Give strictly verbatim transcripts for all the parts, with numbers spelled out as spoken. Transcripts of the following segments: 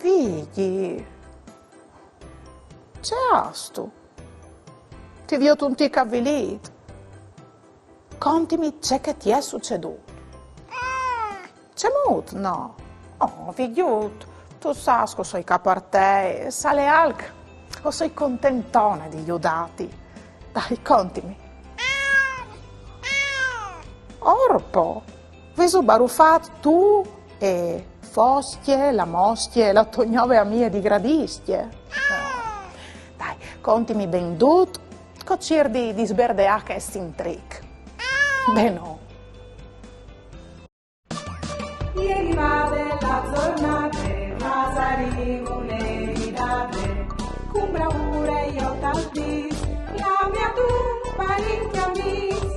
Vigji, ce âstu? Ti viôt un tic avilît. Contimi ce che ti è sucedût. Cemût no? Oh, figjut, tu sâs che o soi ca par te, e se al è alc, o soi contentone di judâti. Dai, contimi. Orpo, vêso barufât tu e Foscje, la Moscje, la tô gnove amie di Gradiscje? No. Dai, contimi ben dut, che o cîr di, di sberdeâ chest intrîc. Benon. E rivade la zornade, la sarìmune ridade, cun bravure jo tal dîs, la mia tu parint e amîs,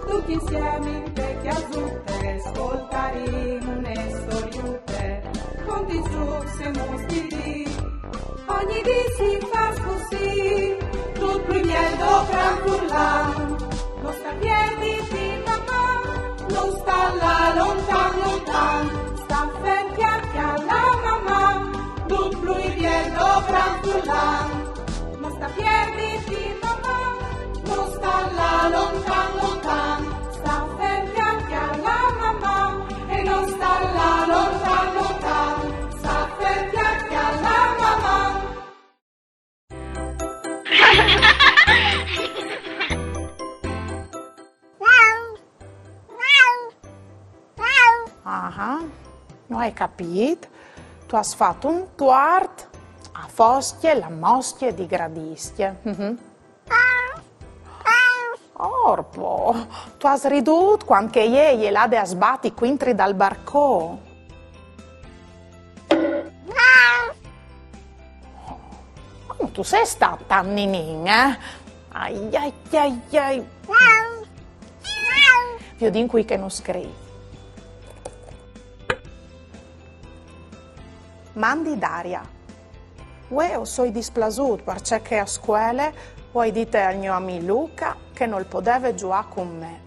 ducj insiemi inte cjasute, scoltarìn une storiute, con dîs zûcs e mûts di dì. Ogni dì si fâs cussì, dut plui biel do franculan. No sta pierdi di maman, no sta lâ lontan lontan. Sta fer cjale cjale a maman, dut plui biel do franculan. No sta pierdi di maman, no sta lâ lontan lontan. Sta fer cjale cjale a maman e no sta lâ lontan lontan. Sta fer cjale cjale a maman. Ah, no ai capît. Tu âs fat un tuart a Foscje, la Moscje di Gradiscje. Mhm. Orpo, tu âs ridût cuant che jê e je lade a sbati cuintri dal barcon. Ma no tu sês stât tant ninin, eh? Ai, ai, ai, ai. Viodìn cui che nus scrîf. Mandi Daria. Vuê o soi displasût parcè che a scuele o ai dite al gno amì Luca che nol podeve zuiâ cun me.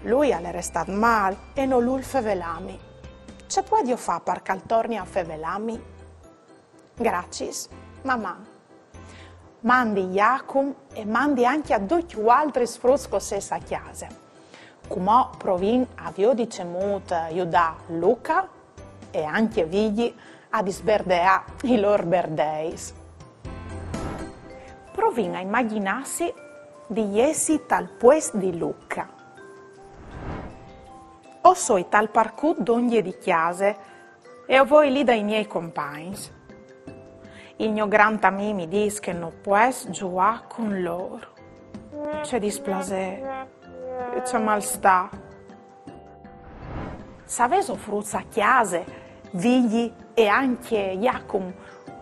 Lui al è restât mâl e nol vûl fevelâmi. Ce puedio fâ par che al torni a fevelâmi? Graciis, maman. Mandi Jacum e mandi ancje a ducj vualtris fruts che o sês a cjase. Cumò provìn a viodi cemût judâ Luca e ancje Vigji a disberdeâ i lôr berdeis. Provìn a imagjinâsi di jessi tal puest di Luca. O soi tal parcut dongje di cjase e o voi li dai miei compagns. Il gno grant amì mi dîs che no pues zuiâ cun lôr. Ce displasê e ce malstâ. Savêso fruts a cjase, Vigji e ancje Jacum,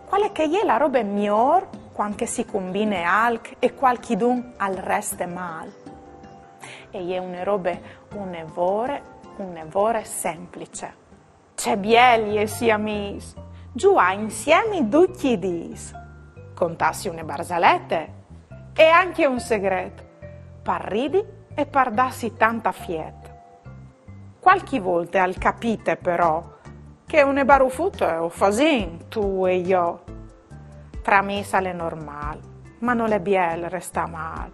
cuale che e je la robe miôr cuant che si cumbine alc e cualchidun al reste mâl? E je une robe une vore, une vore semplice. Ce biel jessi amîs, zuiâ insiemi ducj i dîs, contâsi une barzalete e ancje un segret, par ridi e par dâsi tant afiet. Cualchi volte al capite però che une barufute o fasìn tu e jo. Tra amîs al è normâl, ma nol è biel restâ mâl.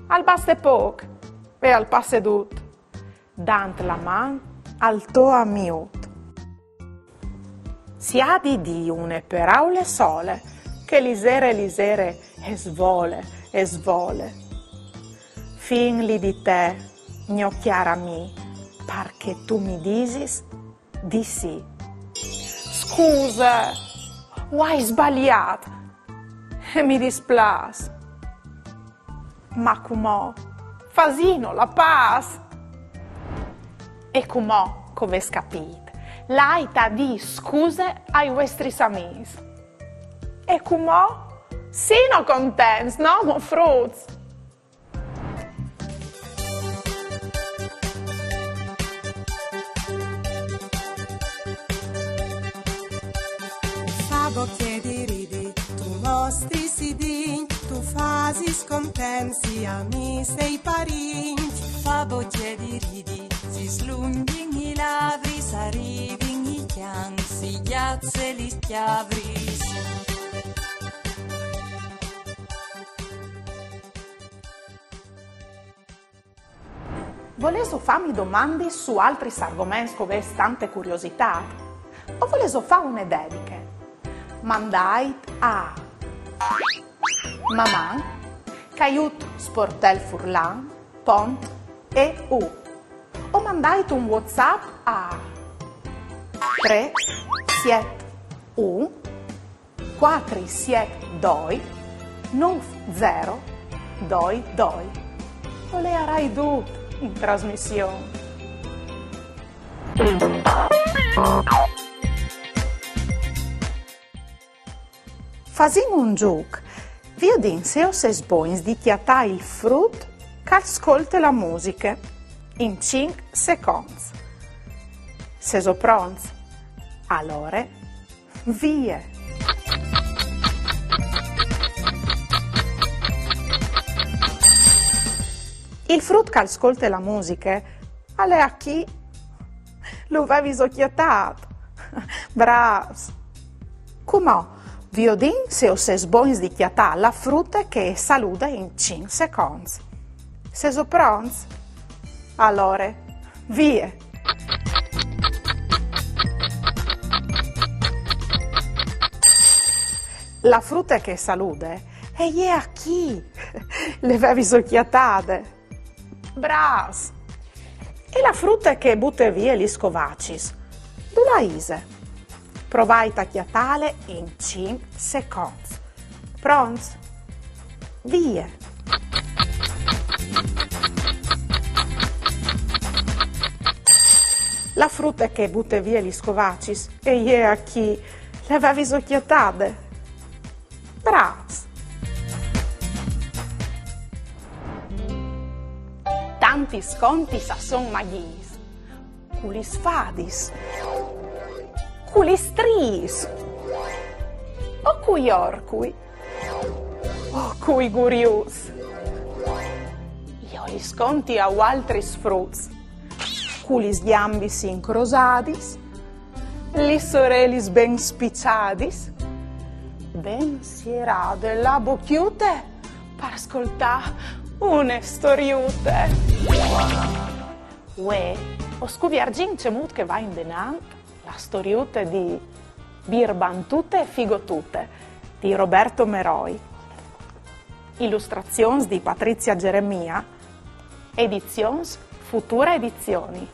Al baste pôc e al passe dut. Dant la man al to amiut. Si à di dî une peraule sole, che lizere lizere e svole, e svole. Fin li di te, gno cjâr amì, par che tu mi disis di sì. Scuse, o ai sbaliât e mi displâs. Ma cumò fasìno la pâs. E cumò, che o vês capît, lait a dî scuse ai vuestris amîs. E cumò, sino contents, no mo fruts? Fa bocje di ridi, tu mostris i dincj, tu fasis contents i amîs e i parincj. Fa bocje di ridi, si slungjin i ladris, a rivin i cjants, Pigliazze li schiavris. Volêso fâmi domandis su altris argoments che o vês tante curiositât? O volêso fâ une dediche? Mandait a maman caiut sportel furlan pont eu o mandait un WhatsApp a trê siet un cuatri siet doi nûf zero doi doi. O leiarai dut in trasmission. Fasìn un zûc. Viodìn se o sês bogns di cjatâ il frut che al scolte la musiche in cinc seconts. Sêso pronts? Alore, vie! Il frut che al scolte la musiche al è achì. Lu vêso cjatât? Brâfs! Cumò, viodìn se o sês bogns di cjatâ la frute che e salude in cinc seconts. Sêso pronts? Alore, vie! La frute che e salude e je achì. Le vêso cjatade? Brâfs! E la frute che e bute vie lis scovacis? Dulà ise? Provait a cjatâle in cinc seconts. Pronts? Vie! La frute che e bute vie lis scovacis e je achì. Le vêso cjatade? Brâfs! Tantis contis a son magjis. Cu lis fadis. Cu lis striis. O cui orcui. O cui guriuts. Jo lis conti a vualtris fruts. Cu lis gjambis incrosadis, lis orelis ben spiçadis, ben sierade la bocjute par scoltâ une storiute. Vuê o scuvierzìn cemût che e va indenant la storiute di Birbantute e Figotute di Roberto Meroi. Ilustrazions di Patrizia Geremia, Edizions Futura Edizioni.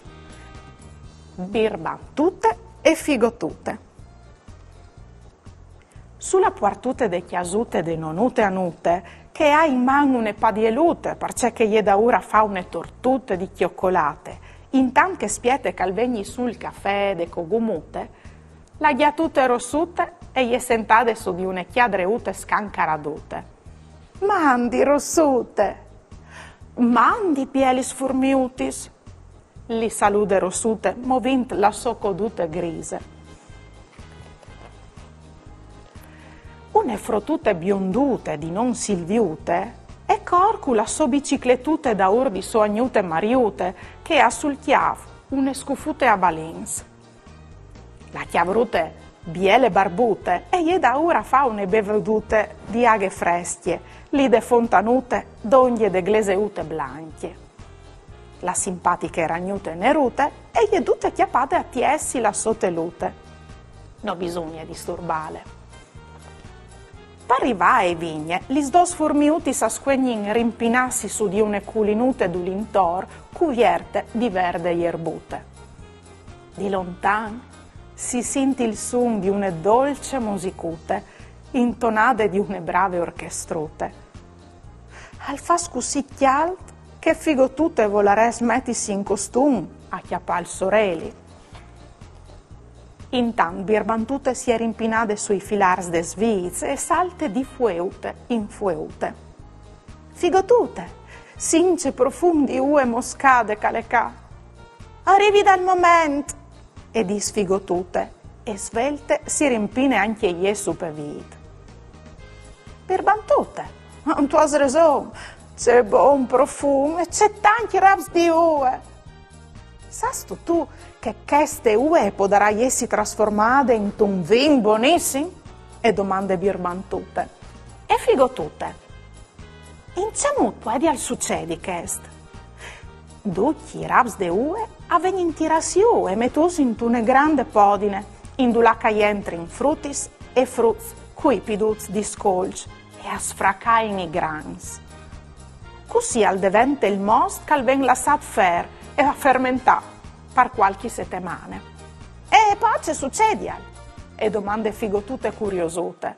Birbantute e Figotute. Su la puartute de cjasute de nonute Anute, che e à in man une padielute, parcè che e je daûr a fâ une tortute di cjocolate, intant che e spiete che al vegni sù il cafè de cogumute, la gjatute Rossute e je sentade su di une cjadreute scancaradute. Mandi, Rossute! Mandi, bielis furmiutis! Li salude Rossute, movint la sô codute grise. Une frotute biondute di non Silviute e cor cu la sô bicicletute daûr di sô agnute Mariute, che e à sul cjâf une scufute a balins. La cjavrute biele barbute e je daûr a fâ une bevedute di aghe frescje, li de fontanute, dongje de gleseute blancje. La simpatiche ragnute nerute e je dute cjapade a tiessi la sô telute. No bisugne disturbâle. Par rivâ ae vigne, lis dôs furmiutis a scuegnin rimpinâsi su di une culinute dulintor cuvierte di verde jerbute. Di lontan si sint il sun di une dolce musicute, intonade di une brave orchestrute. Al fâs cussì cjalt che Figotute e volarès metisi in costum a cjapâ il soreli. Intant Birbantute si è rimpinade sui filârs des vîts e salte di fueute in fueute. Figotute, sint ce profum di ue moscade che al è ca. Al rivi dal moment, e dîs Figotute, e svelte si rimpine ancje jê su pe vît. Birbantute, tu âs reson, ce bon profum e ce tancj raps di ue! Sâstu tu che cheste ue e podarà jessi trasformade intun vin bonissim? E domande Birbantute. E Figotute: In ce mût puedial sucedi chest? Ducj i raps de ue a vegnin tirâts jù e metûts intune grande podine, indulà che a jentrin frutis e fruts cui piduts di scolç e a sfracain i grans. Cussì al devente il most che al ven lassât fer e a fermentâ par cualchi setemane. E po ce sucedial? E domande Figotute curiosute.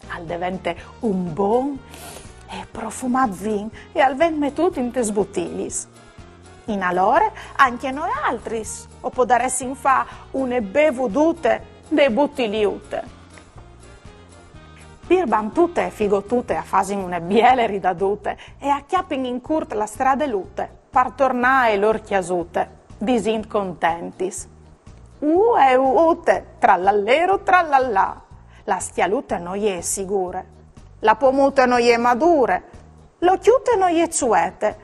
Al devente un bon e profumât vin e al ven metût intes butiliis. Inalore ancje noaltris o podaressin fâ une bevudute de butiliute. Birbantute e Figotute a fasin une biele ridadute e a cjapin in curt la stradelute par tornâ ae lôr cjasute, disint contentis: Ue, ute, trallallero, trallallà, la scjalute no je sigure, la pomute no je madure, la ocjute no je çuete,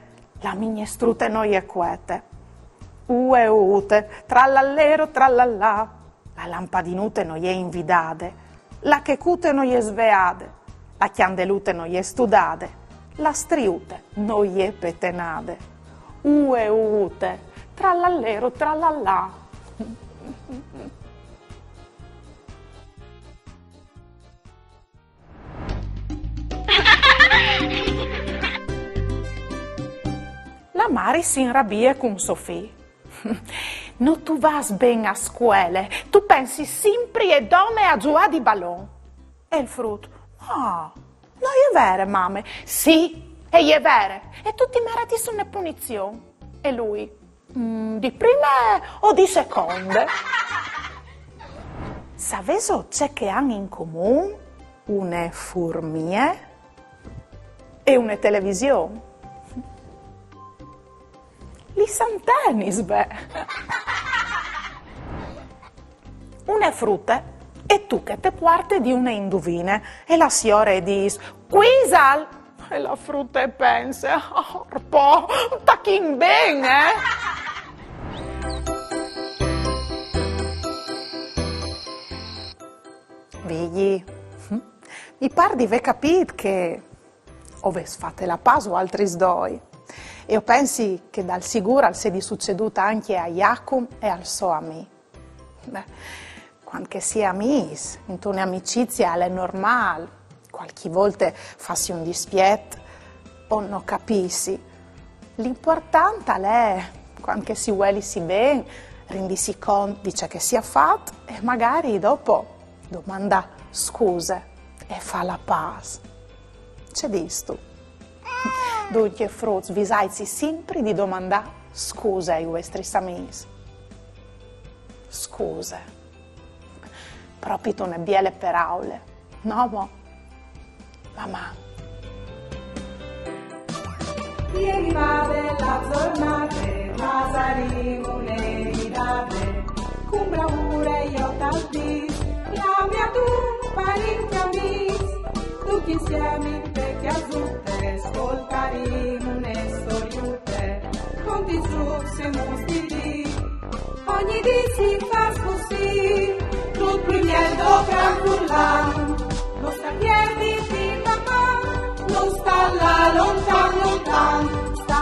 la mignestrute no je cuete. Ue, ute, trallallero, trallallà, la lampadinute no je invidade, la checute no je sveade, la cjandelute no je studade, la striute no je petenade. Ue, ute, trallallero, trallallà. La mari si inrabie cun so fi. No tu vâs ben a scuele, tu pensis simpri e dome a zuiâ di balon. E il frut: No, no je vere, mame. Sì, e je vere. E tu ti meretis une punizion. E lui: Mm, di prime o di seconde? Savêso ce che a àn in comun une furmie e une television? Lis antenis, beh. Une frute, e tu che te puarte di une induvine, e la siore e dîs: Cui isal? E la frute e pense: Orpo, tachìn ben, eh? Vigji, mi pâr di vê capît che o vês fate la pâs voaltris doi. E o pensi che dal sigûr al sedi sucedût ancje a Jacum e al so amì. Beh, cuant che si è amîs, intune amicizie al è normâl cualchi volte fâsi un dispiet o no capîsi. L'impuartant al è, cuant che si vuelisi ben, rindisi cont di ce che si à fat e magari dopo domandâ scuse e fâ la pâs. Ce distu? Duncje, fruts, visaitsi simpri di domandâ scuse ai vuestris amîs. Scuse. Propit une biele peraule, no mo? Maman. E je rivade la zornade, ma saremo une ridade, cun bravure jo tal dîs, clamìn a dut parint e amîs, ducj insiemi inte cjasute, scoltarìn une storiute, contìn sù, semo un stil di dì, ogni dì si fâs cussì, dut plui biel dal gran furlan, no sta pierditi di papà, no sta lâ lontan, lontan, sta